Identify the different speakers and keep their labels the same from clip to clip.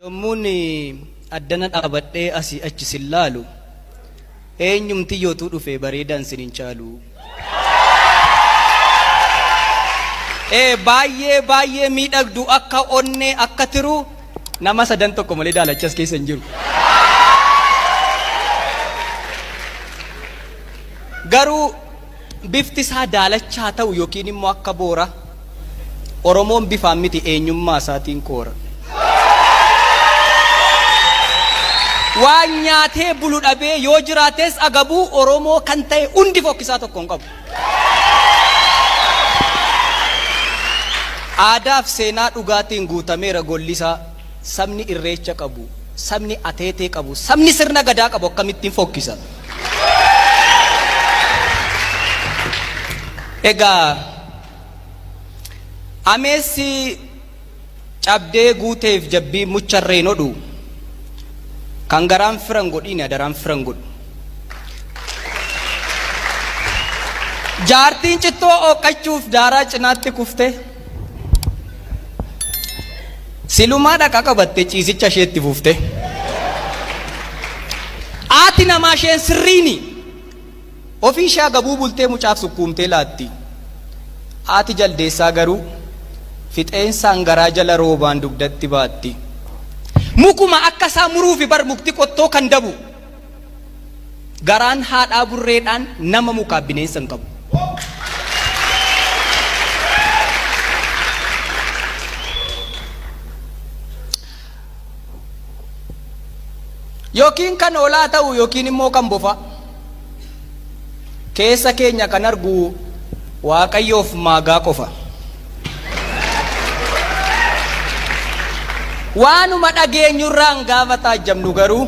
Speaker 1: Yommuun addana dhaabadhee asii achi sin laalu, eenyumti yootuu dhufe bareedaan sin hin caalu. Ee baay'ee baay'ee miidhagdu akka onnee akka tiruu nama sadan tokko malee daalachas keessa hin jiru. Garuu bifti isaa daalachaa ta'u yookiin immoo akka boora Oromoon bifaan miti eenyummaa isaatiin koora. Waan nyaatee bulu dhabee yoo jiraates agabuu Oromoo kan ta'e hundi fokkisaa tokko hin qabu. Aadaaf seenaa dhugaatiin guutameera golli isaa. Sabni irreecha qabu, sabni ateetee qabu, sabni sirna gadaa qabu akkamittiin fokkisa? Egaa ameessi cabdee guuteef jabbii mucharreen hodhu kan garaan firan godhiin adaraan firan godhu. Jaartiin cittoo ooqqachuuf daaraa cinaatti kufte. Silumaa dhaqa qabatte ciisicha isheetti fufte. Haati namaa isheen sirriini ofii ishee agabuu bultee mucaaf sukkuumtee laatti. Haati jaldeessaa garuu fixeensaan garaa jala roobaan dugdatti baatti. Mukuma akka isaa muruufi bar mukti qottoo kan dabu. Garaan haadhaa burreedhaan nama mukaaf bineensa hin qabu. Yookiin kan hoolaa ta'u yookiin immoo kan bofaa. Keessa keenya kan argu Waaqayyoof maagaa qofa. Waanuma dhageenyurraan gaafa taajjabnu garuu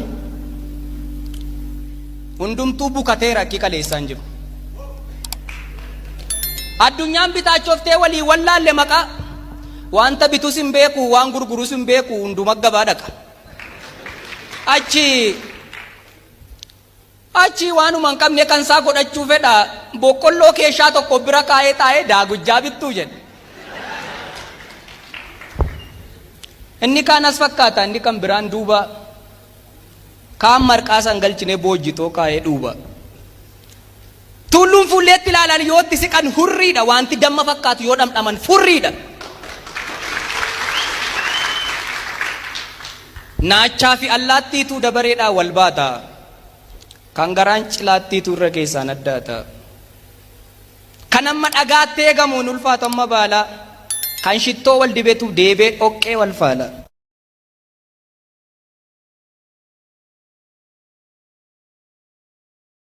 Speaker 1: hundumtuu bukateera akki kaleessaan jiru. Addunyaan bitaachoftee walii wallaalle maqaa wanta bitus hin beeku waan gurgurus hin beeku hunduma gabaa dhaqa. Achi Achii waanuma hin qabne kan isaa godhachuu fedha. Boqqolloo keeshaa tokko bira kaa'ee taa'ee daagujjaa bittuu jedhe. Inni kaan as fakkaata, inni kan biraan duuba. Kaan marqaa san galchinee boojjitoo kaa'ee dhuuba. Tulluun fuulleetti ilaalan yoo itti siqan hurriidha. Wanti damma fakkaatu yoo dhamdhaman furriidha. Naachaa fi allaattiitu dabareedhaan wal baata. Kan garaan cilaattiitu irra keessaan addaata. Kan amma dhagaatti eegamu hin ulfaatu amma baala. Kan shittoo wal dibetu deebee dhoqqee wal faala.